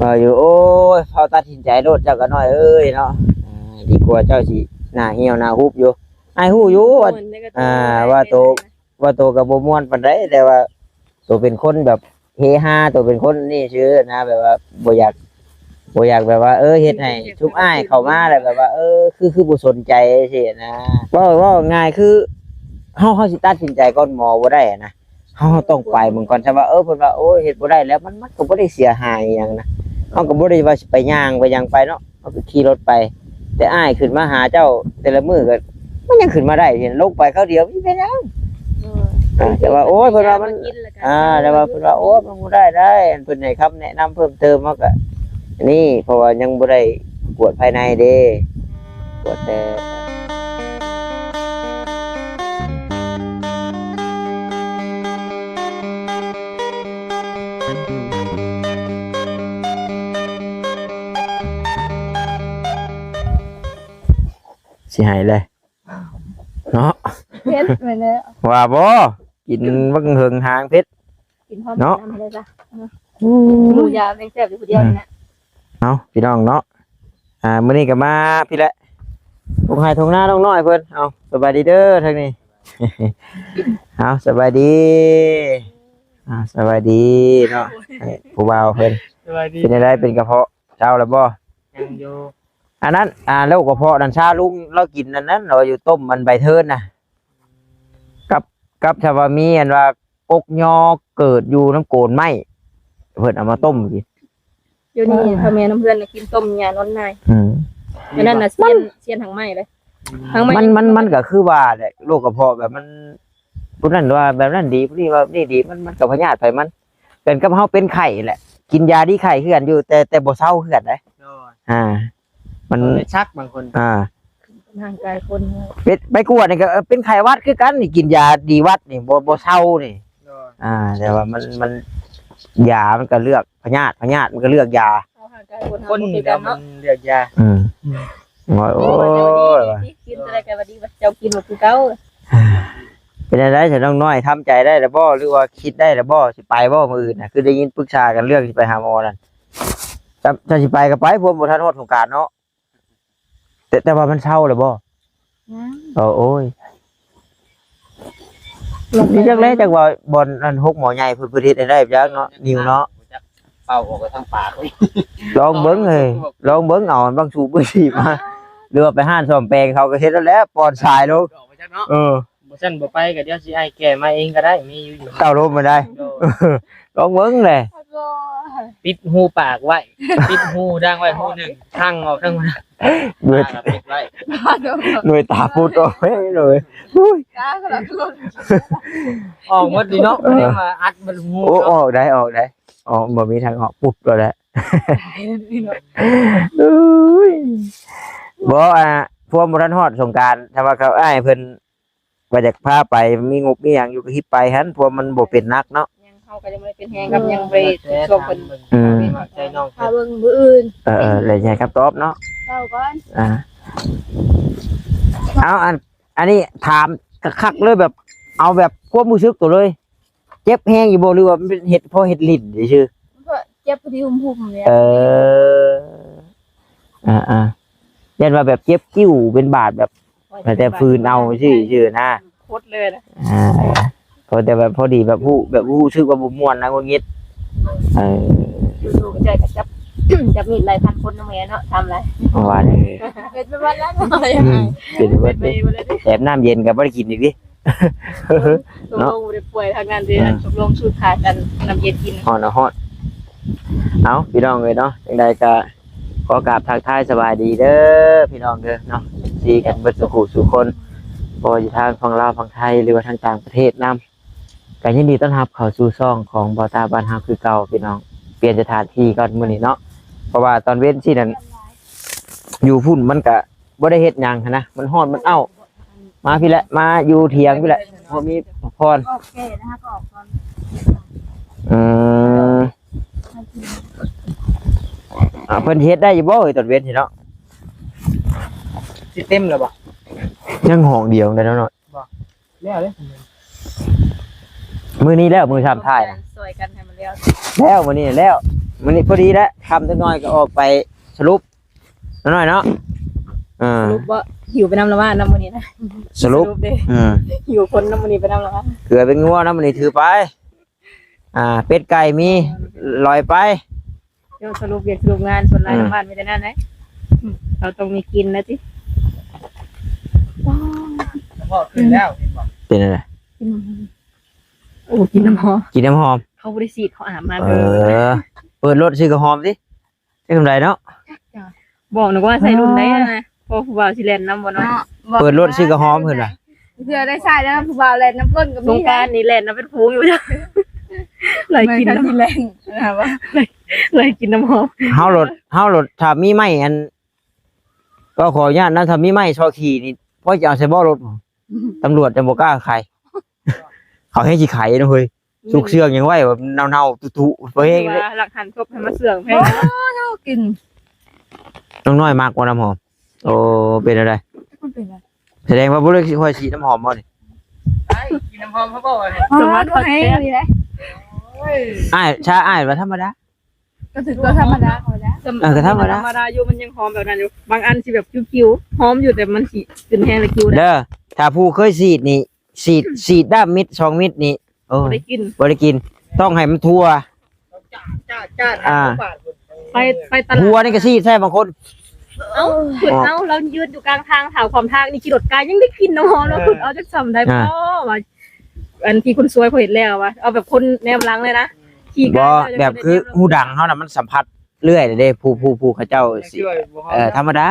ວ່າຢູ່ ໂອ້ຍ ເຮົາຕັດສິນໃຈໂລດເຈົ້າກະນ້ອຍເອີຍເນາະ ອ່າ ດີກວ່າເຈົ້າຊິໜ້າຫ່ຽວໜ້າຫຸບຢູ່. ອ້າຍຮູ້ຢູ່ວ່າ ອ່າ ວ່າໂຕ ວ່າໂຕກະບໍ່ມ່ວນປານໃດ ແຕ່ວ່າໂຕເປັນຄົນແບບເຮຮາ ໂຕເປັນຄົນນີ້ຊື່ນະ ແບບວ່າບໍ່ຢາກ ບໍ່ຢາກແບບວ່າ ເອີ ເຮັດໃຫ້ຊຸມອ້າຍເຂົ້າມາແລ້ວແບບວ່າ ເອີ ຄື ຄືບໍ່ສົນໃຈຊີ້ນະ. ເວົ້າ ເວົ້າງ່າຍຄື ເຮົາ ເຮົາຊິຕັດສິນໃຈກ່ອນໝໍບໍ່ໄດ້ນະ ເຮົາ ເຮົາຕ້ອງໄປເບິ່ງກ່ອນ. ຖ້າວ່າ ເອີ ເພິ່ນວ່າ ໂອ້ຍ ເຮັດບໍ່ໄດ້ແລ້ວ ມັນ ມັນກະບໍ່ໄດ້ເສຍຫາຍອີ່ຫຍັງນະ ເຮົາກະບໍ່ໄດ້ວ່າຊິໄປຍ່າງໄປຫຍັງໄປເນາະ ເຮົາກະຂີ່ລົດໄປ. ແຕ່ອ້າຍຂຶ້ນມາຫາເຈົ້າແຕ່ລະມື້ກະ ມັນຍັງຂຶ້ນມາໄດ້ ລົງໄປຄາວດຽວ ມັນເປັນຫຍັງ? ເອີ ແຕ່ວ່າ ໂອ້ຍ ເພິ່ນວ່າມັນ ອ່າ ແຕ່ວ່າເພິ່ນວ່າ ໂອ້ຍ ມັນບໍ່ໄດ້ໄດ໋ ເພິ່ນໃຫ້ຄຳແນະນຳເພີ່ມເຕີມ ເຮົາກະ ນີ້ ເພາະວ່າຍັງບໍ່ໄດ້ກວດພາຍໃນເດ້ ກວດແຕ່ ຊິໃຫ້ແຫຼະເນາະ ເຜັດແມ່ນແລ້ວ ວ່າບໍ່ ກິນບັກເຫິງຫາງເຜັດ ກິນພ້ອມ ເນາະ ນ້ຳໃຫ້ໄດ້ຊະ ໝູຢາແມ່ງແຊບຢູ່ຜູ້ດຽວນີ້ນະ. ເອົາ ພີ່ນ້ອງເນາະ ອ່າ ມື້ນີ້ກະມາພີ້ແຫຼະ ທົ່ງໄຮ່ທົ່ງນານ້ອງນ້ອຍເພິ່ນ. ເອົາ ສະບາຍດີເດີທາງນີ້ ເອົາ ສະບາຍດີ ອ່າ ສະບາຍດີເນາະ ຜູ້ບ່າວເພິ່ນ ສະບາຍດີ ເປັນຈັ່ງໃດ ເປັນກະເພາະເຊົາແລ້ວບໍ່? ຍັງຢູ່ ອັນນັ້ນ ອ່າ ໂລກກະເພາະນັ້ນ ຊາລຸງລາວກິນອັນນັ້ນ ລາວຢູ່ຕົ້ມອັນໃບເທີນນະ ກັບ ກັບ ຖ້າວ່າມີອັນວ່າ ກົກຍໍເກີດຢູ່ນຳໂກນໄມ້ ເພິ່ນເອົາມາຕົ້ມກິນ. ດຽວນີ້ພໍ່ແມ່ນຳເພື່ອນນະກິນຕົ້ມຫຍ້ານອນນາຍ ອືມ ອັນນັ້ນນະ ຊຽນ ຊຽນຫາງໄມ້ເລີຍ ຫາງໄມ້ ມັນ ມັນ ມັນກະຄືວ່າແຫຼະ ໂລກກະເພາະແບບມັນ ຜູ້ນັ້ນວ່າແບບນັ້ນດີ ຜູ້ນີ້ວ່ານີ້ດີ ມັນ ມັນກະພະຍາດໃຜມັນ ເປັນກັບເຮົາເປັນໄຂ້ແຫຼະ ກິນຢາດີໄຂ້ຄືກັນຢູ່ ແຕ່ ແຕ່ບໍ່ເຊົາຄືກັນເດ້ ໂດຍ ອ່າ ມັນໄປຊັກບາງຄົນ ອ່າ ຮ່າງກາຍຄົນ ເປັນ ໄປກວດນີ້ກະ ເອີ ເປັນໄຂ້ຫວັດຄືກັນນີ້ ກິນຢາດີຫວັດນີ້ ບໍ່ ບໍ່ເຊົານີ້ ໂດຍ ອ່າ ແຕ່ວ່າມັນ ມັນ ຢາມັນກະເລືອກພະຍາດ ພະຍາດມັນກະເລືອກຢາ ເອົາຮ່າງກາຍຄົນ ຄົນເຮົາບໍ່ຄືກັນເນາະ ມັນເລືອກຢາ ອືມ ໂອ້ຍ ໂອ້ຍ ກິນເທົ່າໃດກະວ່າດີ ວ່າເຈົ້າກິນບໍ່ຄືເກົ່າ. ເປັນຈັ່ງໃດຊະນ້ອງນ້ອຍ ທຳໃຈໄດ້ແລ້ວບໍ່ ຫຼືວ່າຄິດໄດ້ແລ້ວບໍ່ ຊິໄປບໍ່ມື້ອື່ນນະ ຄືໄດ້ຍິນປຶກສາກັນເລື່ອງຊິໄປຫາໝໍນັ້ນ ຖ້າ ຖ້າຊິໄປກະໄປ ພວກບໍ່ທັນຮອດສົງການເນາະ. ແຕ່ ແຕ່ວ່າມັນເຊົາແລ້ວບໍ່? ຍັງ ເອີ ໂອ້ຍ ນີ້ຈັກແລະ ຈັກວ່າບ່ອນອັນໂຮງໝໍໃຫຍ່ເພິ່ນ ເພິ່ນເຮັດໃຫ້ໄດ້ຈັກເນາະ ນິວເນາະ ເປົ່າອອກໄປທາງປາກ ລອງເບິ່ງເອີຍ ລອງເບິ່ງ ເອົາບັງສູບບັງສີບມາ ຫຼືວ່າໄປຮ້ານສ້ອມແປງເຂົາກະເຮັດແລ້ວແຫຼະ ປ່ອນສາຍລົງ ອອກໄປຈັກເນາະ ເອີ ບໍ່ຊັ້ນບໍ່ໄປກະດຽວຊິອ້າຍແກ່ມາເອງກະໄດ້ ມີຢູ່ ເຕົ້າລົມມາໄດ້ ໂດຍ ລອງເບິ່ງແຫຼະ ປິດຮູປາກໄວ້ ປິດຮູດັງໄວ້ຮູໜຶ່ງ ທັງອອກທັງ ໜ່ວຍ ຕາກະປິດໄວ້ ໜ່ວຍຕາປຸດອອກເລີຍ ໂອ້ຍ ຕາກະ ອອກໝົດນີ້ເນາະ ເອີ ເລີຍວ່າອັດມັນຮູ ໂອ້ ເນາະ ອອກໄດ້ ອອກໄດ້ ອອກ ບໍ່ມີທາງອອກ ປຸບໂລດແຫຼະ ເອີຍ ບໍ່ ອ່າ ພວມບໍ່ທັນຮອດສົງການ ຖ້າວ່າເຂົາອ້າຍເພິ່ນ ວ່າຢາກພາໄປ ມີງົບມີຫຍັງຢູ່ກະຮີບໄປຫັ້ນ ເພາະມັນບໍ່ເປັນໜັກເນາະ ຍັງ ເຮົາກະຍັງບໍ່ໄດ້ເປັນແຮງກັບ ຍັງໄປຊຸກຊວມເພິ່ນ ອືມ ໃຈນ້ອງ ຖ້າເບິ່ງມື້ອື່ນ ເອີ ເອີ ແລ້ວຊິໃຫ້ຄຳຕອບເນາະ ເວົ້າກ່ອນ ອ່າ ເອົາ ອັນ ອັນນີ້ຖາມຄັກໆເລີຍ ແບບ ເອົາແບບຄວາມຮູ້ສຶກໂຕເລີຍ ເຈັບແຮງຢູ່ບໍ່ ຫຼືວ່າມັນເປັນເຮັດ ພໍເຮັດຫຼິ້ນຊື່ໆ? ເຈັບພໍດີຫຸ້ມໆນີ້ແຫຼະ ເອີ ອ່າໆ ຢ້ານວ່າແບບເຈັບຄິ້ວເປັນບາດແບບ ແຕ່ຝືນເອົາຊື່ໆນະ ໂຄດເລີຍນະ ອ່າ ເພາະແຕ່ແບບພໍດີແບບຮູ້ ແບບຮູ້ສຶກວ່າບໍ່ມ່ວນນະ ຫງຸດຫງິດ ເອີ ຢູ່ໆກະໃຈກະຈັບ ຈັບມີດໄລ່ຟັນຄົນນຳແມ່ເນາະ ທຳລາຍ ວ່າເລີຍ ເປັນໄປໝົດແລ້ວ ອືມ ເປັນໄປໝົດເລີຍ ແຖມນ້ຳເຢັນກະບໍ່ໄດ້ກິນອີກຕິ ເນາະ ຕົກລົງບໍ່ໄດ້ປ່ວຍທາງນັ້ນເດີ ອືມ ຕົກລົງສູດຂາດອັນນ້ຳເຢັນກິນ ຮ້ອນ ຮ້ອນ ເອົາ ພີ່ນ້ອງເອີຍເນາະ ຈັ່ງໃດກະ ຂໍກາບທັກທາຍສະບາຍດີເດີພີ່ນ້ອງເດີເນາະ ເອັຟຊີ ກັນເບິດສູ່ຜູ້ສູ່ຄົນ ບໍ່ວ່າຢູ່ທາງຝັ່ງລາວຝັ່ງໄທ ຫຼືວ່າທາງຕ່າງປະເທດນຳ ກະຍິນດີຕ້ອນຮັບເຂົ້າສູ່ຊ່ອງຂອງບ່າວຕາບ້ານເຮົາຄືເກົ່າພີ່ນ້ອງ ປ່ຽນສະຖານທີ່ກ່ອນມື້ນີ້ເນາະ ເພາະວ່າຕອນເວັນຊີ້ນັ້ນ ຢູ່ພຸ້ນມັນກະບໍ່ໄດ້ເຮັດຫຍັງຫັ້ນນະ ມັນຮ້ອນມັນອ້າວ ມາພີ້ແຫຼະ ມາຢູ່ຖຽງພີ້ແຫຼະ ພໍມີພັກຜ່ອນ ອອກແກ່ນະ ກະອອກກ່ອນ ອືມ ອ່າ ເພິ່ນເຮັດໄດ້ຢູ່ບໍ່ເອີຍຕອນເວັນນີ້ເນາະ ຊິເຕັມແລ້ວບໍ່? ຍັງຫ້ອງດຽວໄດ້ເນາະ ບໍ່ ແລ້ວເດ້ ມື້ນີ້ແລ້ວ ມື້ຊາມທ້າຍນະ ຊ່ວຍກັນໃຫ້ມັນແລ້ວ ແລ້ວມື້ນີ້ແລ້ວ ມື້ນີ້ພໍດີແຫຼະ ຄ່ຳຈັກໜ້ອຍກໍອອກໄປສະຫຼຸບໜ້ອຍເນາະ. ເອີ ສະຫຼຸບບໍ່ ຫິວໄປນຳລະວ່ານຳມື້ນີ້ນະ. ສະຫຼຸບ ເດ້ ອືມ ຫິວຄົນນຳມື້ນີ້ໄປນຳລະວ່ານ ເກືອເປັນງົວນຳມື້ນີ້ຖືໄປ. ອ່າ ເປັດໄກ່ມີ ລອຍໄປ. ເຈົ້າສະຫຼຸບວຽກສະຫຼຸບງານ ສ່ວນຫຼາຍ ອືມ ທາງບ້ານມີແຕ່ນັ້ນເດ້. ອືມ ເຮົາຕ້ອງມີກິນນະຕິ. ນ້ຳຫອມຂຶ້ນແລ້ວ ເຫັນບໍ່? ເປັນຈັ່ງໃດ? ກິນ ໂອ້ ກິນນ້ຳຫອມ ກິນນ້ຳຫອມ. ເຂົາບໍ່ໄດ້ສີດ ເຂົາອາບມາ. ເອີ ເປີດລົດຊື້ກະຫອມຕິ ຈັ່ງໃດເນາະ. ບອກນະວ່າໃສ່ລຸ້ນໃດນະ ພໍຜູ້ບ່າວຊິແລ່ນນຳບໍ່ເນາະ. ເນາະ ເປີດລົດຊື້ກະຫອມເພິ່ນວ່າ. ເທື່ອໄດ້ໃຊ້ແລ້ວ ຜູ້ບ່າວແລ່ນນຳກົ້ນກໍມີ. ສົງການນີ້ແລ່ນນຳເປັນຝູງຢູ່ ໄລ່ກິນນ້ຳ ແມ່ນກໍຊິແລ່ນນະວ່າ ໄລ່ ໄລ່ກິນນ້ຳຫອມ. ເຮົາໂລດ ເຮົາໂລດ ຖ້າມີໄມ້ອັນ ກໍຂໍອະນຸຍາດນະ ຖ້າມີໄມ້ຊໍຂີ່ນີ້ ພໍຈະເອົາໃສ່ບໍ່ລົດ ຕຳຫຼວດຈັ່ງບໍ່ກ້າໄຂ. ເຂົາແຮງຊິໄຂນະເຮີ້ຍ. ສຸກເຊື່ອງຫຍັງໄວ້ວ່າເນົ່າໆ ຕຸໆ ບໍ່ແຮງເດ້. ວ່າຫຼັກຫັນສົບໃຫ້ມາເຊື່ອງແພງ. ໂອ້ ເນາະ ກິນ. ນ້ອງນ້ອຍມັກບໍ່ນ້ຳຫອມ? ໂອ້ ເປັນແນວໃດ? ມັນເປັນຫຍັງ? ສະແດງວ່າບໍ່ໄດ້ຄ່ອຍສີດນ້ຳຫອມບໍ່ນີ້? ໄດ້ ກິນນ້ຳຫອມເຂົາບໍ່ວ່ານີ້? ອໍ ສມມະ ບໍ່ແຮງນີ້ເດ້. ໂອ້ຍ ອ້າຍ ຊາ ອ້າຍວ່າທຳມະດາ. ກໍຖືວ່າທຳມະດາ ທຳມະດາ. ເອີ ກໍທຳມະດາ ທຳມະດາຢູ່ ມັນຍັງຫອມແບບນັ້ນຢູ່. ບາງອັນຊິແບບຄິວໆ ຫອມຢູ່ ແຕ່ມັນຊິຂຶ້ນແຮງແລ້ວຄິວໄດ້. ເດີ ຖ້າຜູ້ເຄີຍສີດນີ້ ສີດ ສີດດ້າມມິດສອງມິດນີ້ ໂອ້ຍ ບໍ່ໄດ້ກິນ ບໍ່ໄດ້ກິນ. ຕ້ອງໃຫ້ມັນທົ່ວ ອ່າ ໄປ ໄປຕະຫຼາດ ຫົວນີ້ກໍສີດໃສ່ບາງຄົນ. ເອົ້າ ເອົາ ລາວຢືນຢູ່ກາງທາງ ຖາມຂອງທາງນີ້ ຂີ່ລົດກາຍັງໄດ້ກິ່ນນ້ຳຫອມ. ລາວຄິດເອົາຈັກສ່ຳໃດ. ເອີ ພໍວ່າ ອັນທີ່ຄົນຊ່ວຍເຂົາເຮັດແລ້ວວ່າ ເອົາແບບຄົນແນມຫຼັງເລີຍນະ ຂີ່ກາ. ບໍ່ ແບບຄືຫູດັງເຮົານະ ມັນສຳຜັດເລື້ອຍເດ້ ຜູ້ ຜູ້ ຜູ້ເຂົາເຈົ້າຊິ ເອີ ທຳມະດາ.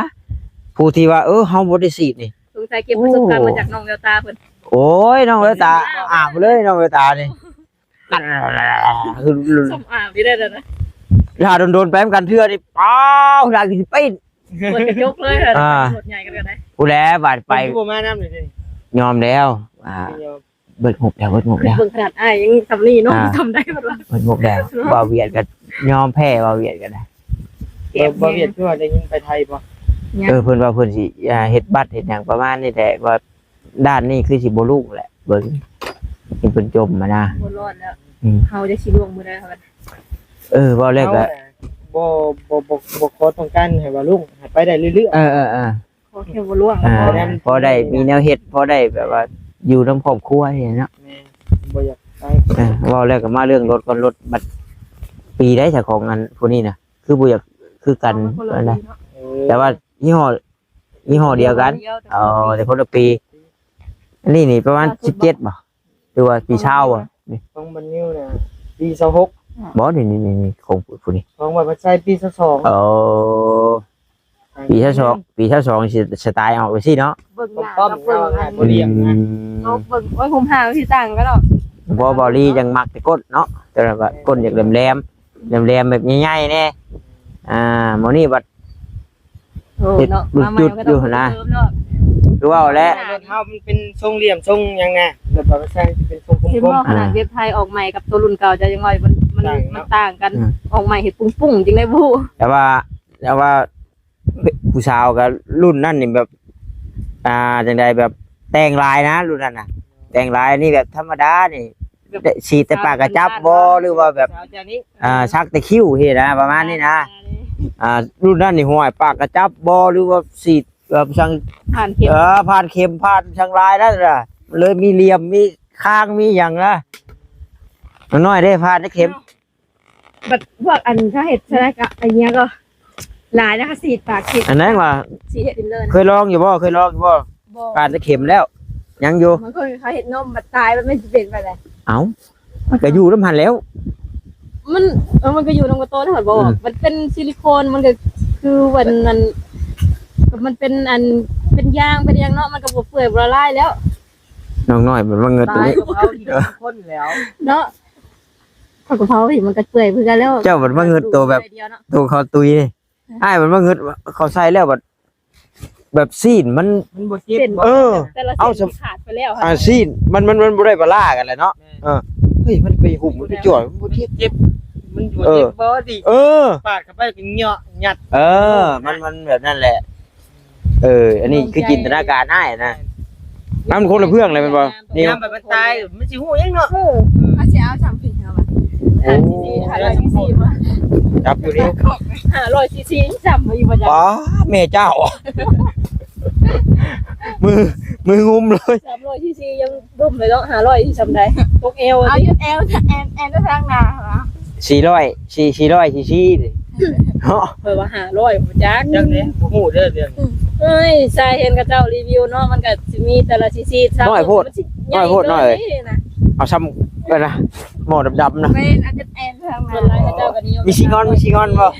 ຜູ້ທີ່ວ່າ ເອີ ເຮົາບໍ່ໄດ້ສີດນີ້ ສົງໄສເກັບປະສົບການມາຈາກນ້ອງແວວຕາເພິ່ນ. ໂອ້ຍ ນ້ອງແວວຕາ ອາບເລີຍ ນ້ອງແວວຕານີ້. ສົມອາບນີ້ໄດ້ແລ້ວນະ. ຖ້າດົນໆ ໄປນຳກັນເທື່ອນີ້ ປ້າວ ລາກຊິປີ້ນ ເປີດກະຈົກເລີຍ. ອ່າ ລົດໃຫຍ່ກັນກໍໄດ້. ຜູ້ແລບາດໄປ ເພິ່ນຄືບໍ່ມານຳເລີຍ. ຍອມແລ້ວ ອ່າ ເບິດງົບແລ້ວ ເບິດງົບແລ້ວ. ເບິ່ງຂະໜາດອ້າຍຍັງສ່ຳນີ້ເນາະ ອ່າ ສ່ຳໃດເພິ່ນວ່າ. ເບິດງົບແລ້ວ ບ່າວຫວຽດກໍຍອມແພ້ ບ່າວຫວຽດກໍໄດ້. ເອີ ບ່າວຫວຽດຄືວ່າໄດ້ຍິນໄປໄທບໍ່? ຍັງ. ເອີ ເພິ່ນວ່າເພິ່ນຊິ ອ່າ ເຮັດບັດເຮັດຫຍັງປະມານນີ້ແຫຼະ ວ່າ ດ້ານນີ້ຄືຊິບໍ່ລຸ້ງແຫຼະ ເບິ່ງ ເຫັນເພິ່ນຈົມມານະ ບໍ່ລອດແລ້ວ. ອືມ ເຮົາຈະຊິລ່ວງມື້ໃດເຮົາ. ເອີ ເວົ້າແລ້ວກໍ ເຮົາບໍ່ ບໍ່ ບໍ່ ບໍ່ຂໍຕ້ອງການໃຫ້ວ່າລຸ້ງ ໃຫ້ໄປໄດ້ເລື້ອຍໆ. ເອີໆໆ ຂໍແຄ່ບໍ່ລ່ວງ ອ່າ ພໍໄດ້ມີແນວເຮັດ ພໍໄດ້ແບບວ່າຢູ່ນຳຄອບຄົວນີ້ເນາະ. ແມ່ນ ບໍ່ຢາກໄປ. ເອີ ເວົ້າແລ້ວກໍມາເລື່ອງລົດກ່ອນ ລົດບັດປີໃດຊະຂອງອັນຜູ້ນີ້ນະ ຄືບໍ່ຢາກຄືກັນ ເອີ ແຕ່ວ່າຍີ່ຫໍ້ ຍີ່ຫໍ້ດຽວກັນ. ອໍ ແຕ່ຄົນລະປີ. ອັນນີ້ນີ້ປະມານສິບເຈັດບໍ່ ຫຼືວ່າປີຊາວບໍ່ນີ້? ຂອງບັນນິວນະປີຊາວຫົກ. ບໍ່ ນີ້ໆໆ ຂອງຜູ້ນີ້ ຂອງວ່າໄປໃຊ້ປີຊາວສອງ. ອໍ ປີຊາວສອງ ປີຊາວສອງຊິສະໄຕອອກຈັ່ງຊີ້ເນາະ. ເບິ່ງໜ້າກັບເບິ່ງອັນ ອືມ ເບິ່ງ ໂອ້ຍ ຫົວໜ້າມັນຊິຕ່າງກັນເນາະ. ບໍ່ ເບົາລີຈັ່ງມັກແຕ່ກົ້ນເນາະ ແຕ່ວ່າກົ້ນຢາກແຫຼມໆ ແຫຼມໆ ແບບໃຫຍ່ໆແດ່. ອ່າ ໝໍນີ້ບັດ ໂອ້ ເຮັດເນາະ ຈຸດໆຢູ່ຫັ້ນນະ ຄືເວົ້າແຫຼະ ລົດເຮົາມັນເປັນຊົງຫຼ່ຽມຊົງຫຍັງນະ ແບບວ່າມັນໃຊ້ເປັນຊົງກົມໆ. ເຫັນບໍ່ ຂະໜາດເວັບໄທອອກໃໝ່ກັບໂຕລຸ້ນເກົ່າ ເຈົ້າຍັງວ່າມັນ ມັນຕ່າງກັນ. ອືມ ອອກໃໝ່ເຮັດປຸ້ງໆ ຈັ່ງໃດບໍ່ຮູ້ ແຕ່ວ່າ ແຕ່ວ່າຜູ້ສາວກໍລຸ້ນນັ້ນນີ້ແບບ ອ່າ ຈັ່ງໃດ ແບບແຕ່ງຫຼາຍນະ ລຸ້ນນັ້ນນະ ແຕ່ງຫຼາຍ. ອັນນີ້ແບບທຳມະດານີ້ ແບບ ສີດແຕ່ປາກກະຈັບບໍ່ ຫຼືວ່າແບບ ອ່າ ສັກແຕ່ຄິ້ວຊີ້ນະ ປະມານນີ້ນະ. ອ່າ ລຸ້ນນັ້ນນີ້ ຫ້ວຍ ປາກກະຈັບບໍ່ ຫຼືວ່າສີດແບບສັງ ຜ່ານເຂັມ ເອີ ຜ່ານເຂັມ ຜ່ານສັງຫຼາຍນັ້ນນະ ເລີຍມີຫຼ່ຽມ ມີຄາງ ມີຫຍັງນະ. ນ້ອຍເດ້ ຜ່ານແຕ່ເຂັມ. ບັດພວກອັນເຂົາເຮັດຊະນະກະ ອັນເນີ້ຍກໍຫຼາຍນະ ເຂົາສີດປາກສີດ ອັນນັ້ນວ່າ ສີດເຮັດເລີຍນະ. ເຄີຍລອງຢູ່ບໍ່? ເຄີຍລອງຢູ່ບໍ່? ບໍ່ ຜ່ານແຕ່ເຂັມແລ້ວ ຍັງຢູ່. ບາງຄົນເຂົາເຮັດນົມບັດຕາຍ ມັນຊິເປັນໄປໃດ? ເອົ້າ ມັນກໍຢູ່ນຳຫັ້ນແລ້ວ ມັນ ເອີ ມັນກໍຢູ່ນຳກະໂຕນະ ບໍ່ ອືມ ມັນເປັນຊິລິໂຄນ ມັນກໍຄືອັນນັ້ນ ມັນເປັນອັນ ເປັນຢາງ ເປັນຫຍັງເນາະ ມັນກໍບໍ່ເປື່ອຍບໍ່ລະລາຍແລ້ວ. ນ້ອງນ້ອຍມັນມາເງິດໂຕນີ້ ຄົນແລ້ວເນາະ. ເຂົາກໍເຜົາ ມັນກໍເປື່ອຍຄືກັນແລ້ວ. ເຈົ້າມັນມາເງິດໂຕແບບ ໂຕເຂົາຕຸຍນີ້ ອ້າຍມັນມາເງິດເຂົາໃສ່ແລ້ວບັດ ແບບຊີ້ນມັນ ມັນບໍ່ເຈັບ. ເອີ ເອົາ ຂາດໄປແລ້ວ ອ່າ ຊີ້ນມັນ ມັນ ມັນບໍ່ໄດ້ບາລາກັນແຫຼະເນາະ. ເອີ ເຮີ້ຍ ມັນໄປຫຸ້ມ ມັນໄປຈອດ ມັນບໍ່ເຈັບ ມັນບໍ່ເຈັບບໍ່ຕິ. ເອີ ປາດເຂົ້າໄປກໍເຍາະຍັດ. ເອີ ມັນ ມັນແບບນັ້ນແຫຼະ. ເອີ ອັນນີ້ຄືຈິນຕະນາການອ້າຍນະ. ມັນຄົນລະເລື່ອງເລີຍແມ່ນບໍ່? ນີ້ ຍາມແບບມັນຕາຍ ມັນຊິຮູ້ຫຍັງເນາະ. ເອີ ເຮົາຊິເອົາຊ່ຳຜິດເຮົາວ່າ ໂອ້ ຫ້າຮ້ອຍຊີຊີ ຈັບຢູ່ນີ້ ຫ້າຮ້ອຍຊີຊີ ຈຳບໍ່ຢູ່ບໍ່ຈັກ ປ້າ ແມ່ເຈົ້າ ມື ມືງຸ້ມເລີຍ ສາມຮ້ອຍຊີຊີ ຍັງ ດົມເລີຍເນາະ ຫ້າຮ້ອຍ ທີ່ຊ່ຳໃດ ຕົກແອວ ເອົາ ຕິ ຢຸດແອວ ແອນ ແອນໄປທາງໜ້າຫວາ ສີ່ຮ້ອຍ ສີ່ ສີ່ຮ້ອຍຊີຊີເນາະ ຂ້ອຍວ່າຫ້າຮ້ອຍ ບໍ່ຈັກ ຈັກແຫຼະ ບໍ່ຮູ້ເດີເລື່ອງ ເອີຍ ສາຍເຫັນເຂົາເຈົ້າຣີວິວເນາະ ມັນກະຊິມີແຕ່ລະຊີຊີ ນ້ອຍໂພດ ນ້ອຍໂພດ ນ້ອຍ ເອົາຊ່ຳ ເອີ້ນນະ ໝໍ້ດຳໆນະ ແມ່ນ ອັນນັ້ນແອນ ເພິ່ນ ສ່ວນຫຼາຍເຂົາເຈົ້າກໍນິຍົມ ມີຊີງອນ ມີຊີງອນບໍ່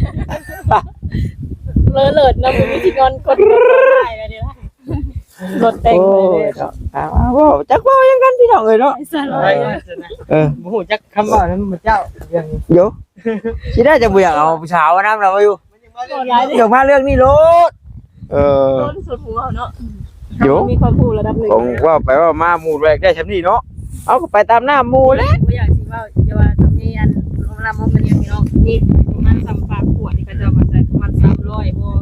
ເລີດເລີດເນາະ ມີຊີງອນ ຄົນກໍຫຼາຍແລ້ວນີ້ລະ ລົດແຕ່ງ ໂອ້ຍ ເນາະ ອ່າ ເວົ້າ ຈັກເວົ້າຫຍັງກັນພີ່ນ້ອງເອີຍເນາະ ເອີ ບໍ່ຮູ້ຈັກຄຳເວົ້ານຳເຈົ້າ ເລື່ອງນີ້ ໂຢ ຊິໄດ້ ຈະບໍ່ຢາກເອົາຜູ້ສາວມານຳລະວ່າຢູ່ ຢາກມາເລື່ອງນີ້ໂລດ ເອີ ຄົນສ່ວນຫົວເນາະ ໂຢ ເຮົາມີຄວາມຮູ້ລະດັບໜຶ່ງ ຂອງເວົ້າໄປເວົ້າມາ ໝູ່ແວກໄດ້ຊ່ຳນີ້ເນາະ ເອົາກໍໄປຕາມນ້ຳໝູ່ແຫຼະ ບໍ່ຢາກຊິເວົ້າ ຢ່າວ່າຕ້ອງມີອັນ ລຳມະຍາພີ່ນ້ອງ ນີ້ປະມານສ່ຳປາກຂວດທີ່ເຂົາເຈົ້າມາໃສ່ ປະມານສາມຮ້ອຍບໍ່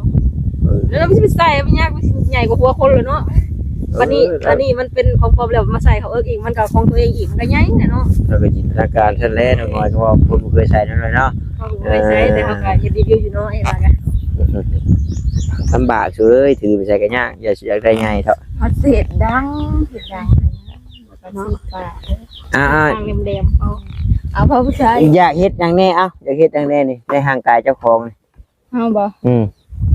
ເອີ ແລ້ວມັນຊິໄປໃສ່ ມັນຍາກ ມັນຊິໃຫຍ່ກວ່າຫົວຄົນແລ້ວເນາະ ເອີ ບາດນີ້ ເອີ ອັນນີ້ມັນເປັນຂອງປອມແລ້ວ ມາໃສ່ເຂົາເອິກອີກ ມັນກໍຂອງຕົວເອງອີກ ມັນກໍໃຫຍ່ແຫຼະເນາະ ເຮົາກໍຈິນຕະນາການຊັ້ນແຫຼະ ນ້ອງນ້ອຍ ເພາະວ່າຄົນບໍ່ເຄີຍໃສ່ນຳເລີຍເນາະ ເຮົາກໍບໍ່ເຄີຍໃສ່ ເອີ ແຕ່ເຮົາກໍເຮັດຣີວິວຢູ່ເນາະ ເຫັນວ່າກະ ລຳບາກເອີຍ ຖືໄປໃສ່ກໍຍາກ ຢາກ ຢາກໄດ້ໃຫຍ່ເຖາະ ເຮົາຊິເຮັດດັງ ເຮັດດັງ ອ່າ ທາງແຫຼມໆ ເອົາ ເອົາພາຜູ້ຊາຍ ຢາກເຮັດຫຍັງແດ່ ເອົ້າ ຢາກເຮັດຫຍັງແດ່ນີ້ ໃນຮ່າງກາຍເຈົ້າຂອງນີ້ ເຮົາບໍ່ ອືມ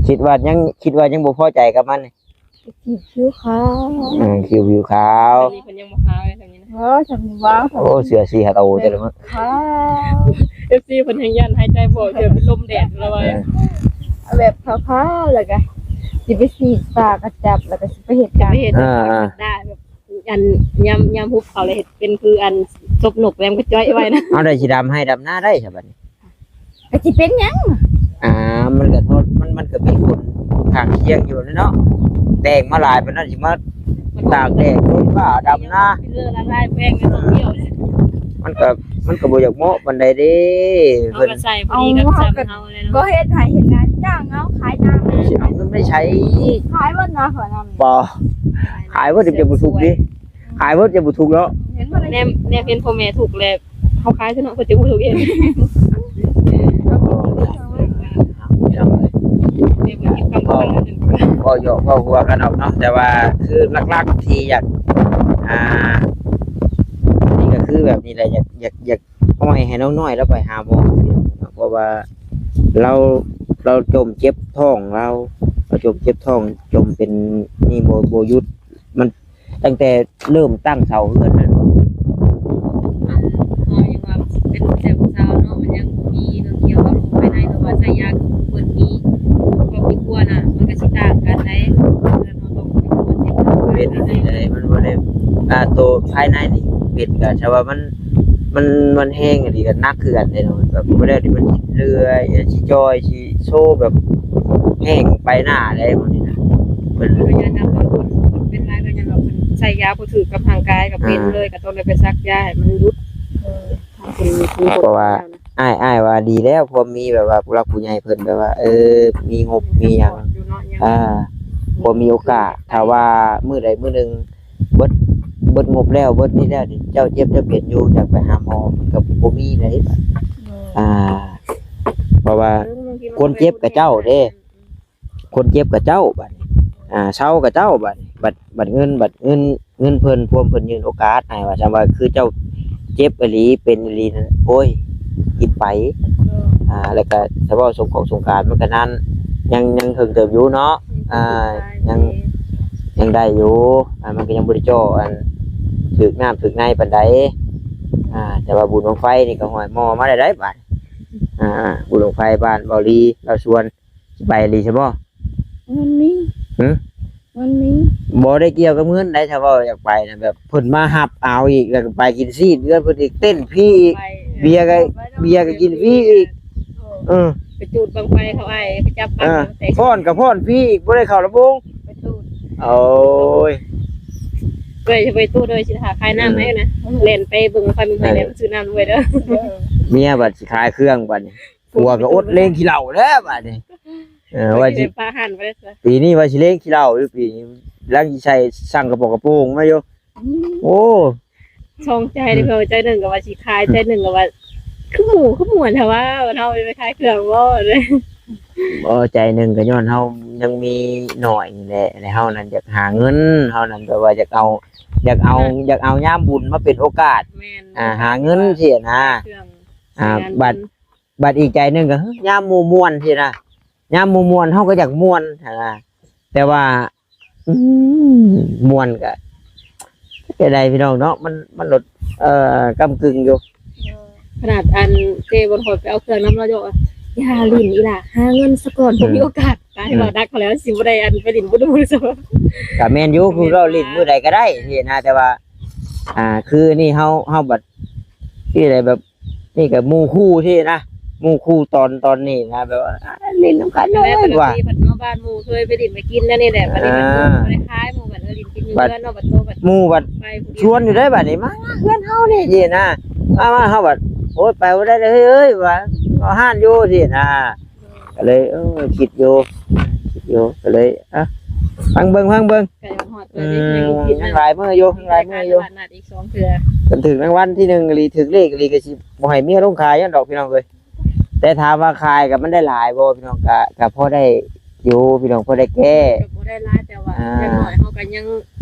ຄິດວ່າຍັງ ຄິດວ່າຍັງບໍ່ພໍໃຈກັບມັນນີ້ ຜິວຂາວ ອືມ ຜິວ ຜິວຂາວ ອັນນີ້ເພິ່ນຍັງບໍ່ຂາວເລີຍ ຊ່ຳນີ້ນະ ໂອ້ ຊ່ຳນີ້ຫວາ ໂອ້ ເສືອສີ່ຫ້າໂຕແຕ່ລະມື້ ຂາວ ເອັຟຊີ ເພິ່ນແຮ່ງຢ້ານຫາຍໃຈບໍ່ອອກ ເສືອເປັນລົມແດດລະວ່າ ແບບຂາວໆ ແລ້ວກະຊິໄປສີດປາກະຈັບ ແລ້ວກະຊິໄປເຮັດການ ຊິໄປເຮັດ ອ່າ ແບບ ອັນຍາມ ຍາມຮຸບເຂົາແລ້ວເຮັດເປັນຄືອັນສົບນົກແລ້ວມັນກໍຈ້ອຍໄວ້ນະ ເອົາໄດ້ຊິດຳໄຮ່ດຳນາໄດ້ຊະບັດນີ້ ກໍຊິເປັນຫຍັງ ອ່າ ມັນກໍທົນ ມັນ ມັນກໍມີຜົນຂ້າງຄຽງຢູ່ເນາະ ແຕ່ງມາຫຼາຍປານນັ້ນຊິມາຕາກແດດຄົນບ້າດຳນາ ເລີລະລາຍແປ້ງໃນໂຕດຽວ ມັນກໍ ມັນກໍບໍ່ຢາກເໝາະປານໃດເດ້ ເພິ່ນ ເຮົາກໍໃສ່ພໍດີກັບຊ່ຳເຮົາແຫຼະເນາະ ບໍ່ເຮັດໄຮ່ເຮັດນາ ຈ້າງເອົາຂາຍນາ ຊິເອົາເງິນໄປໃສ ຂາຍເບິດນາຂ້ອຍນຳ ບໍ່ ຂາຍເບິດຈະບໍ່ທຸກເດ້ ຂາຍເບິດຈະບໍ່ທຸກເນາະ ແນມ ແນມເຫັນພໍ່ແມ່ທຸກແລ້ວ ເຮົາຂາຍຊະເນາະ ເພິ່ນຈະບໍ່ທຸກເອງ ເວົ້າຫຍອກເວົ້າຫົວກັນອອກເນາະ ແຕ່ວ່າຄືຫຼັກໆທີ່ຢາກ ອ່າ ນີ້ກໍຄືແບບນີ້ແຫຼະ ຢາກ ຢາກ ຢາກ ອ້ອຍໃຫ້ນ້ອງນ້ອຍລາວໄປຫາໝໍ ເພາະວ່າລາວ ລາວຈົ່ມເຈັບທ້ອງລາວ ລາວຈົ່ມເຈັບທ້ອງ ຈົ່ມເປັນນີ້ບໍ່ ບໍ່ຢຸດ ມັນຕັ້ງແຕ່ເລີ່ມຕັ້ງເສົາເຮືອນນັ້ນບໍ? ອັນ ເຮົາຍັງວ່າເປັນຜູ້ຊາຍຜູ້ສາວເນາະ ມັນຍັງມີເລື່ອງກ່ຽວກັບພາຍໃນ ຫຼືວ່າໃຊ້ຢາຄືຜູ້ເພິ່ນມີຄອບມີຄົວນະ ມັນກໍຊິຕ່າງກັນໄດ໋ ເປັນຈັ່ງໃດ ມັນບໍ່ໄດ້ ອ່າ ໂຕພາຍໃນນີ້ເປັນກໍ ແຕ່ວ່າມັນ ມັນ ມັນແຮງອີ່ຫຼີກໍໜັກຄືກັນເດ້ເນາະ ແບບບໍ່ແລ້ວນີ້ມັນຊິເລື່ອຍ ຊິຈ່ອຍ ຊິໂຊແບບແຮງໄປໜ້າໄດ໋ ພວກນີ້ນະ ເພິ່ນ ເພິ່ນກໍຍ້ອນວ່າຄົນ ຄົນເປັນຫຼາຍ ກໍຍ້ອນວ່າເພິ່ນໃຊ້ຢາບໍ່ຖືກກັບຮ່າງກາຍ ກໍເປັນເລີຍ ກໍຕ້ອງໄດ້ໄປສັກຢາໃຫ້ມັນຢຸດ ເອີ ເພາະວ່າ ອ້າຍ ອ້າຍວ່າດີແລ້ວ ພໍມີແບບວ່າຜູ້ຫຼັກຜູ້ໃຫຍ່ເພິ່ນແບບວ່າ ເອີ ມີງົບມີຫຍັງ ອ່າ ພໍມີໂອກາດ ຖ້າວ່າມື້ໃດມື້ໜຶ່ງເບິດ ເບິດງົບແລ້ວ ເບິດນີ້ແລ້ວນີ້ ເຈົ້າເຈັບເຈົ້າເປັນຢູ່ ຢາກໄປຫາໝໍ ມັນກໍບໍ່ມີເດ້ ອ່າ ເພາະວ່າຄົນເຈັບກໍເຈົ້າເດ້ ຄົນເຈັບກໍເຈົ້າ ບາດນີ້ ອ່າ ເຊົາກໍເຈົ້າ ບາດນີ້ ບັດ ບັດເງິນ ບັດເງິນ ເງິນເພິ່ນ ພວມເພິ່ນຍື່ນໂອກາດໃຫ້ວ່າ ຊ່ຳວ່າຄືເຈົ້າເຈັບອີ່ຫຼີ ເປັນອີ່ຫຼີນັ້ນ ໂອ້ຍ ກິນໄປ ອ່າ ແລ້ວກໍສະເພາະສົງຂອງສົງການມັນກໍນານ ຍັງ ຍັງເຖິງເຕີບຢູ່ເນາະ ອ່າ ຍັງ ຍັງໄດ້ຢູ່ ອ່າ ມັນກໍຍັງບໍ່ໄດ້ຈໍ້ອັນ ຖືກນ້ຳຖືກໃນປານໃດ ອ່າ ແຕ່ວ່າບຸນບັ້ງໄຟນີ້ກໍຫ້ອຍໝໍມາໄດ້ໄດ໋ບາດ ອ່າ ບຸນບັ້ງໄຟບ້ານເບົາຫຼີລາວຊວນ ຊິໄປອີ່ຫຼີຊະບໍ່? ມັນມີ ຫື? ມັນມີ ບໍ່ໄດ້ກ່ຽວກັບເງິນໃດ໋ ຖ້າເວົ້າຢາກໄປນະ ແບບເພິ່ນມາຮັບເອົາອີກ ແລ້ວກໍໄປກິນຊີນເຮືອນເພິ່ນອີກ ເຕັ້ນຟຣີອີກ ເບຍກໍ ເບຍກໍກິນຟຣີອີກ ເອີ ໄປຈູດບັ້ງໄຟເຂົາອ້າຍ ໄປຈັບປັກ ເອີ ຟ້ອນກໍຟ້ອນຟຣີອີກ ບໍ່ໄດ້ເຂົ້າລຳໂພງ ໄປຈູດ ໂອ້ຍ ເອີ ຈະໄປຕູ້ໂດຍຊິຫາຂາຍນ້ຳໃຫ້ນະ ແລ່ນໄປເບິ່ງໄຟໃໝ່ໆ ແລ້ວຊື້ນ້ຳໄວ້ເດີ ເມຍບັດຊິຂາຍເຄື່ອງບັດນີ້ ຜົວກໍອົດເລງຂີ້ເຫຼົ້າແລ້ວບາດນີ້ ເອີ ວ່າຊິ ປີນີ້ວ່າຊິເລງຂີ້ເຫຼົ້າຢູ່ ປີນີ້ ຫຼັງຊິໃສ່ ສັ່ງກະປ໋ອງກະໂປງມາຢູ່ ໂອ້ ສອງໃຈເດ້ ເອີ ໃຈໜຶ່ງກໍວ່າຊິຂາຍ ໃຈໜຶ່ງກໍວ່າ ຄືໝູ່ ຄືມ່ວນແທ້ວ່າ ເຮົາໄປຂາຍເຄື່ອງບໍ່ເດ້. ບໍ່ ໃຈໜຶ່ງກໍຍ້ອນເຮົາຍັງມີໜ້ອຍນີ້ແຫຼະ ແລະເຮົານັ້ນຢາກຫາເງິນ ເຮົານັ້ນແບບວ່າຢາກເອົາ ຢາກເອົາ ຢາກເອົາຍາມບຸນມາເປັນໂອກາດ ແມ່ນ ອ່າ ຫາເງິນຊີ້ນະ ຂາຍເຄື່ອງ ອ່າ ໃຊ້ງານ ບັດ ບັດອີກໃຈໜຶ່ງກໍ ຍາມໝູ່ມ່ວນຊີ້ນະ ຍາມໝູ່ມ່ວນເຮົາກໍຢາກມ່ວນຫັ້ນນະ ແຕ່ວ່າ ອືມ ມ່ວນກະ ເຮັດໃດພີ່ນ້ອງເນາະ ມັນ ມັນລົດ ເອີ ກຳກຶ່ງຢູ່. ຂະໜາດອັນເຈ້ບົນຮອດໄປເອົາເຄື່ອງນຳລາວ ຢອກວ່າ ຢ່າຫຼິ້ນອີ່ຫຼ້າ ຫາເງິນສາກ່ອນ ອືມ ບໍ່ມີໂອກາດ ກາຍ ອືມ ວ່າໜັກເຂົາແລ້ວ ຊິບໍ່ໄດ້ອັນໄປຫຼິ້ນບຸນນຳໝູ່ຊະ. ກະແມ່ນຢູ່ ຄືເຮົາຫຼິ້ນມື້ໃດກໍໄດ້ຊີ້ນະ ແຕ່ວ່າ ອ່າ ຄືນີ້ເຮົາ ເຮົາບັດ ທີ່ໃດແບບ ນີ້ກໍໝູ່ຄູ່ຊີ້ນະ ໝູ່ຄູ່ຕອນ ຕອນນີ້ນະ ແບບວ່າ ອ່າ ຫຼິ້ນນຳກັນເລີຍວ່າ ບັດມາບ້ານໝູ່ເຄີຍໄປຫຼິ້ນໄປກິນແນວນີ້ແຫຼະ ບັດນີ້ມັນ ອ່າ ບໍ່ໄດ້ຄາຍ ໝູ່ບັດ ເອີ ຫຼິ້ນກິນຢູ່ເຮືອນເນາະ ບັດໂຕບັດ ໝູ່ບັດ ໄປຜູ້ດຽວ ຊວນຢູ່ໄດ້ບັດນີ້ ມາເຮືອນເຮົານີ້ຊີ້ນະ ມາ ມາ ເຮົາບັດ ໂອ້ຍ ໄປບໍ່ໄດ້ເລີຍເອີຍ ວ່າ ເອົາຮ້ານຢູ່ຊີ້ນະ ກໍເລີຍ ເອີ ຄິດຢູ່ ຄິດຢູ່ ກໍເລີຍ ອ່ະ ຟັງເບິ່ງ ຟັງເບິ່ງ ໃກ້ຮອດ ອືມ ຍັງຫຼາຍມື້ຢູ່ ຍັງຫຼາຍມື້ຢູ່ ລະໜ້າອີກສອງເທື່ອ ຄັນຖືກລາງວັນທີໜຶ່ງອີ່ຫຼີ ຖືກເລກອີ່ຫຼີ ກໍຊິບໍ່ໃຫ້ເມຍລົງຂາຍຫຍັງດອກ ພີ່ນ້ອງເອີຍ. ແຕ່ຖາມວ່າຂາຍກໍມັນໄດ້ຫຼາຍບໍ່ ພີ່ນ້ອງ ກໍ ກໍພໍໄດ້ຢູ່ ພີ່ນ້ອງ ພໍໄດ້ແກ້ ກໍບໍ່ໄດ້ຫຼາຍ ແຕ່ວ່າ ອ່າ ຢ່າງໜ້ອຍເຮົາກໍຍັງ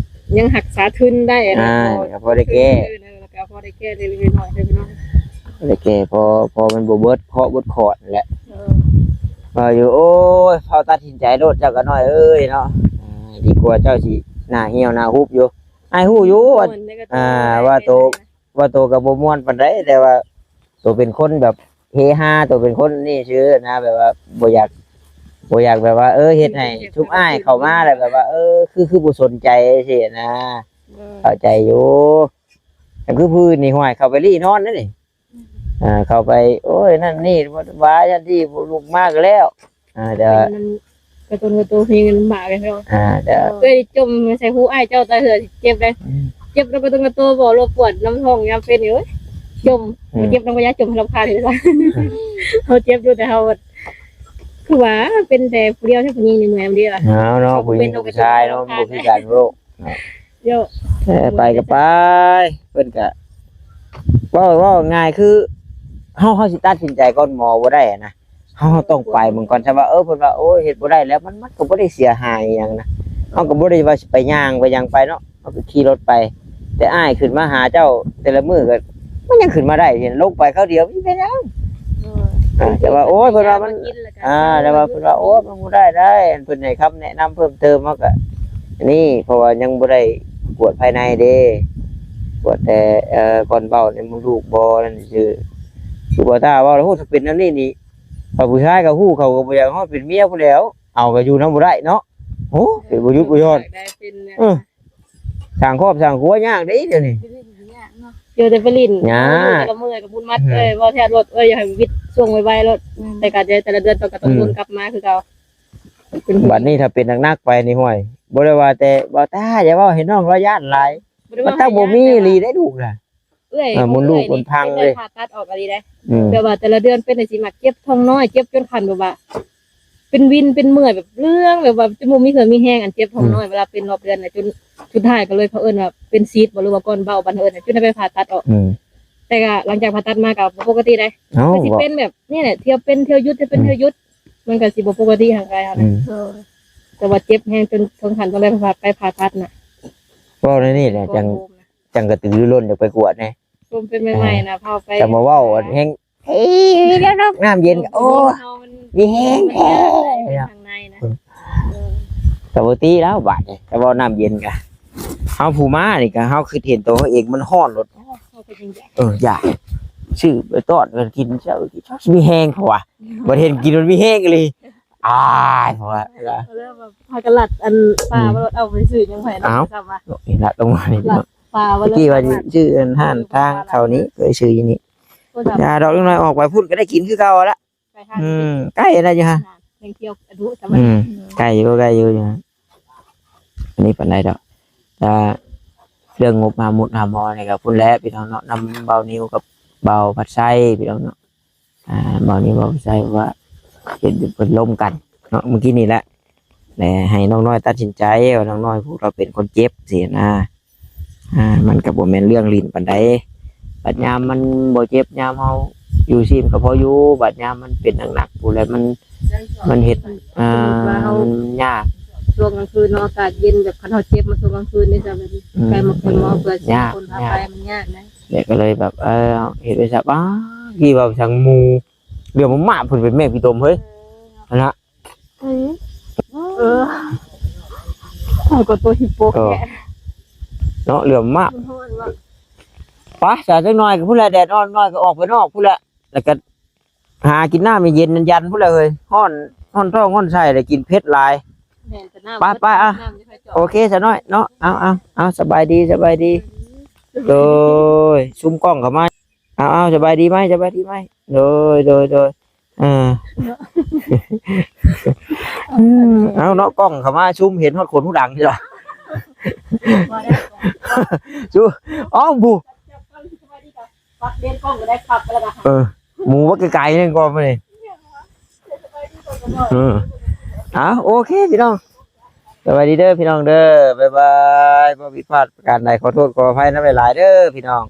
ຍັງຮັກສາທຶນໄດ້ ອ່າ ກໍພໍໄດ້ແກ້ ເອີ ກໍພໍໄດ້ແກ້ເລັກໆນ້ອຍໆເດີພີ່ນ້ອງ ພໍໄດ້ແກ້ ພໍ ພໍມັນບໍ່ເບິດເຄາະເບິດຂອດນັ້ນແຫຼະ ເອີ ວ່າຢູ່ ໂອ້ຍ ເຮົາຕັດສິນໃຈໂລດ ເຈົ້າກໍນ້ອຍເອີຍເນາະ ອ່າ ດີກວ່າເຈົ້າຊິໜ້າຫ່ຽວໜ້າຫຸບຢູ່ ອ້າຍຮູ້ຢູ່ ມ່ວນໃນການ ອ່າ ວ່າໂຕ ວ່າໂຕກໍບໍ່ມ່ວນປານໃດ ແຕ່ວ່າໂຕເປັນຄົນແບບເຮຮາ ໂຕເປັນຄົນນີ້ຊື່ນະ ແບບວ່າບໍ່ຢາກ ບໍ່ຢາກແບບວ່າ ເອີ ເຮັດໃຫ້ຊຸມອ້າຍເຂົ້າມາແລ້ວແບບວ່າ ເອີ ຄື ຄືບໍ່ສົນໃຈຊີ້ນະ ເອີ ເຂົ້າໃຈຢູ່ ກໍຄືຜູ້ອື່ນນີ້ ຫ້ວຍ ເຂົ້າໄປລີ້ນອນນັ້ນນີ້ ອ່າ ເຂົ້າໄປ ໂອ້ຍ ນັ້ນນີ້ ວ່າຈັ່ງຊີ້ ບໍ່ລຸກມາກໍແລ້ວ ອ່າ ແຕ່ວ່າ ເປັນມັນກະຕົນກະໂຕ ມີເງິນລຳບາກເລີຍເນາະ ອ່າ ແຕ່ວ່າ ເອີຍ ຈົ່ມໃສ່ຫູອ້າຍເຈົ້າ ຕາເຮືອເຈັບເດ້ ອືມ ເຈັບນຳກະຕົນກະໂຕ ບໍ່ລົບກວນນຳທ້ອງຍາມເປັນນີ້ ໂອ້ຍ ຈົ່ມ ອືມ ເຈັບນຳກໍຢ່າຈົ່ມ ໃຫ້ລຳຄານເລີຍຊະ ອືມ ເຮົາເຈັບຢູ່ ແຕ່ເຮົາ ຄືວ່າເປັນແຕ່ຜູ້ດຽວ ແຕ່ຜູ້ຍິງນີ້ເມື່ອຍນຳເດ້ລະ ເອົາເນາະ ຜູ້ຍິງກັບຜູ້ຊາຍເນາະ ມັນບໍ່ຄືກັນໂລກ ເນາະ ໂຍ ເອີ ໄປກໍໄປ ເພິ່ນກໍ ເວົ້າ ເວົ້າງ່າຍຄື ເຮົາ ເຮົາຊິຕັດສິນໃຈກ່ອນໝໍບໍ່ໄດ້ນະ ເຮົາ ເຮົາຕ້ອງໄປເບິ່ງກ່ອນ ຖ້າວ່າ ເອີ ເພິ່ນວ່າ ໂອ້ຍ ເຮັດບໍ່ໄດ້ແລ້ວ ມັນ ມັນກໍບໍ່ໄດ້ເສຍຫາຍຫຍັງນະ ເຮົາກໍບໍ່ໄດ້ວ່າຊິໄປຍ່າງໄປຫຍັງໄປເນາະ ເຮົາກໍຂີ່ລົດໄປ ແຕ່ອ້າຍຂຶ້ນມາຫາເຈົ້າແຕ່ລະມື້ກໍ ມັນຍັງຂຶ້ນມາໄດ້ ເຫັນລົງໄປຄາວດຽວ ມີເປັນຫຍັງ ເອີ ອ່າ ແຕ່ວ່າ ໂອ້ຍ ເພິ່ນວ່າມັນ ອ່າ ແຕ່ວ່າເພິ່ນວ່າ ໂອ້ຍ ມັນບໍ່ໄດ້ໄດ໋ ອັນເພິ່ນໃຫ້ຄຳແນະນຳເພີ່ມເຕີມ ເຮົາກໍນີ້ ເພາະວ່າຍັງບໍ່ໄດ້ກວດພາຍໃນເດ້ ກວດແຕ່ ເອີ ກ່ອນເບົາໃນມົດລູກບໍ່ນັ້ນຊື່ ຄືບໍ່ຖ້າເວົ້າແລ້ວ ໂອ້ ຖ້າເປັນແນວນີ້ນີ້ ຜູ້ຊາຍກໍຮູ້ ເຂົາກໍບໍ່ຢາກຮອດເປັນເມຍພຸ້ນແຫຼ້ວ ເອົາກໍຢູ່ນຳບໍ່ໄດ້ເນາະ ໂອ້ ເປັນບໍ່ຢຸດບໍ່ຢ່ອນ ເອີ ສ້າງຄອບສ້າງຄົວຍາກເດ້ດຽວນີ້ ຢູ່ແຕ່ໄປຫຼິ້ນ ຍາກ ເອົາຢູ່ແຕ່ລະມື້ກໍບຸນມັດ ອືມ ເອີຍ ເວົ້າແທ້ໂລດ ເອີຍ ຢາກໃຫ້ວິດຊ່ວງໄວໆໂລດ ອືມ ແຕ່ກໍແຕ່ລະເດືອນຕ້ອງ ກໍຕ້ອງ ອືມ ວົນກັບມາຄືເກົ່າ ບັດນີ້ຖ້າເປັນໜັກໆໄປນີ້ ຫ້ວຍ ບໍ່ໄດ້ວ່າແຕ່ ບໍ່ຕ້າ ຢ່າເວົ້າໃຫ້ນ້ອງລາວຢ້ານຫຼາຍ ບໍ່ໄດ້ວ່າ ມັນຕັ້ງບໍ່ມີອີ່ຫຼີໄດ໋ລູກນະ ເອື້ອຍ ເອີ ມົດລູກ ເອື້ອຍ ມັນພັງເລີຍ ໄດ້ຜ່າຕັດອອກອີ່ຫຼີໄດ໋ ອືມ ແບບວ່າແຕ່ລະເດືອນເປັນຈັ່ງຊີ້ ມັກເຈັບທ້ອງນ້ອຍ ເຈັບຈົນຂັ້ນແບບວ່າ ເປັນວິນເປັນເມື່ອຍ ແບບເລື່ອງ ແບບວ່າຈະບໍ່ມີເຫື່ອມີແຮງ ອັນເຈັບທ້ອງ ອືມ ນ້ອຍ ເວລາເປັນຮອບເດືອນນະ ຈົນສຸດທ້າຍກໍເລີຍ ເຂົາເອີ້ນວ່າເປັນຊີດບໍ່ ຫຼືວ່າກ້ອນເບົາບ້ານເຮົາເອີ້ນນະ ຈົນໄດ້ໄປຜ່າຕັດອອກ ອືມ ແຕ່ກໍຫຼັງຈາກຜ່າຕັດມາກໍບໍ່ປົກກະຕິໄດ໋ ເອົ້າ ກໍຊິເປັນແບບນີ້ແຫຼະ ທຽວເປັນທຽວຢຸດ ທຽວເປັນ ອືມ ທຽວຢຸດ ມັນກໍຊິບໍ່ປົກກະຕິຮ່າງກາຍເຮົານະ ອືມ ເອີ ແຕ່ວ່າເຈັບແຮງຈົນເຖິງຂັ້ນຕ້ອງໄດ້ໄປຜ່າຕັດນະ ເວົ້າໃນນີ້ແຫຼະ ຈັ່ງ ຈັ່ງກະຕືລືລົ້ນຢາກໄປກວດແດ່ ລົມເປັນໃໝ່ໆນະ ເຮົາໄປ ຈະມາເວົ້າແຮງ ເອີຍ ນ້ຳເຢັນ ໂອ້ ມີແຮງແທ້ ເປັນທາງໃນນະ ເອີ ກໍບໍ່ຕິແລ້ວບາດນີ້ ຈະເວົ້ານ້ຳເຢັນກະ ເຮົາຜູ້ມານີ້ກະ ເຮົາຄິດເຫັນໂຕເຮົາເອງມັນຮ້ອນໂລດ ເອີ ຢາກຊື້ໄປຕ້ອນກັນກິນ ເຈົ້າຊິມີແຮງເຂົາວ່າ ບໍ່ເຫັນກິນມັນມີແຮງອີ່ຫຼີ ອາຍ ເພາະວ່າ ເອີ ພາກັນລັດອັນປາ ອືມ ບໍ່ລົດເອົາໄປຊື້ຫຍັງໃຫ້ເນາະ ເອົ້າ ຊ້ຳວ່າ ນີ້ລະລົງມານີ້ ປາວ່າ ເມື່ອກີ້ວ່າຊິຊື້ອັນຮ້ານທາງເຂົ້ານີ້ ເອີ ຊື້ຢູ່ນີ້ ຢ່າດອກ ຈັກໜ້ອຍອອກໄປພຸ້ນກໍໄດ້ກິນຄືເກົ່າລະ ໄປທາງ ອືມ ໃກ້ລະຢູ່ຫະ ຍັງທ່ຽວອະດຸ ອືມ ໃກ້ຢູ່ ໃກ້ຢູ່ ຢູ່ຫະ ອັນນີ້ປານໃດດອກ ແຕ່ເລື່ອງງົບຫາໝຸດຫາໝໍນີ້ກໍພຸ້ນແຫຼະ ພີ່ນ້ອງເນາະ ນຳເບົານິວກັບເບົາພັດໄຊ ພີ່ນ້ອງເນາະ. ອ່າ ເວົ້ານີ້ເວົ້າໃສ່ວ່າເຫັນເພິ່ນລົມກັນເນາະ ມື້ກີ້ນີ້ແຫຼະ ແລະ ໃຫ້ນ້ອງນ້ອຍຕັດສິນໃຈວ່ານ້ອງນ້ອຍຜູ້ເຮົາເປັນຄົນເຈັບຊີ້ນະ ອ່າ ມັນກໍບໍ່ແມ່ນເລື່ອງຫຼິ້ນປານໃດ ບັດຍາມມັນບໍ່ເຈັບ ຍາມເຮົາ ຢູ່ຊີມກໍພໍຢູ່ ບາດຍາມມັນເປັນໜັກໆ ພຸ້ນແຫຼະ ມັນ ມັນເຮັດ ອ່າ ມັນຍາກ. ຊ່ວງກາງຄືນເນາະ ອາກາດເຢັນ ແບບຄັນເຮົາເຈັບມາຊ່ວງກາງຄືນນີ້ ຈະແບບ ອືມ ໄກໝົດຄົນເນາະ ເພື່ອຊິ ຍາກ ຄົນພາໄປ ຍາກ ມັນຍາກນະ. ແລ້ວກໍເລີຍແບບ ເອີ ເຮັດໄປຊະ ປ້າ ທີ່ເວົ້າທາງໝູ່ ເລື່ອງໝາກ ເພິ່ນເປັນແມ່ພີ່ຕົມເຮີ້ຍ ເອີ ຫັ້ນນະ. ເອີ ເອີ ຂ້ອຍກໍຕົວຫິໂປແທ້ເນາະ ເລື່ອງໝາກ. ໄປຊະ ຈັກໜ້ອຍກໍພຸ້ນແຫຼະ ແດດອ່ອນໜ້ອຍກໍອອກໄປນອກພຸ້ນແຫຼະ ແລ້ວກໍຫາກິນນ້ຳເຢັນໆ ຢັນໆ ພຸ້ນແຫຼະເຮີ້ຍ. ຮ້ອນ ຮ້ອນທ້ອງຮ້ອນໄສ້ ແລ້ວກິນເຜັດຫຼາຍ. ແມ່ນ ແຕ່ນ້ຳ ໄປໆ ອ່ະ ນ້ຳຢູ່ໃນຈອກ. ໂອເຄຊະນ້ອຍເນາະ ເອົາໆ ເອົາ ສະບາຍດີ ສະບາຍດີ. ໂດຍ ຊຸມກ້ອງເຂົ້າມາ. ເອົາໆ ສະບາຍດີໄໝ ສະບາຍດີໄໝ. ໂດຍ ໂດຍ ໂດຍ ເອີ ເອົາເນາະ ກ້ອງເຂົ້າມາຊຸມ ເຫັນຮອດຂົນຫູດັງນີ້ລະ ຊຸ ເອົ້າ ບຸ ປັບເລນກ້ອງກໍໄດ້ ປັບແລ້ວກໍ ເອີ ໝູວ່າໄກໆ ນັ້ນກໍມານີ້. ເອີ ເອົາ ໂອເຄພີ່ນ້ອງ ສະບາຍດີເດີພີ່ນ້ອງເດີ ບາຍບາຍ. ບໍ່ຜິດພາດປະການໃດ ຂໍໂທດຂໍອະໄພນຳຫຼາຍໆ ເດີພີ່ນ້ອງ.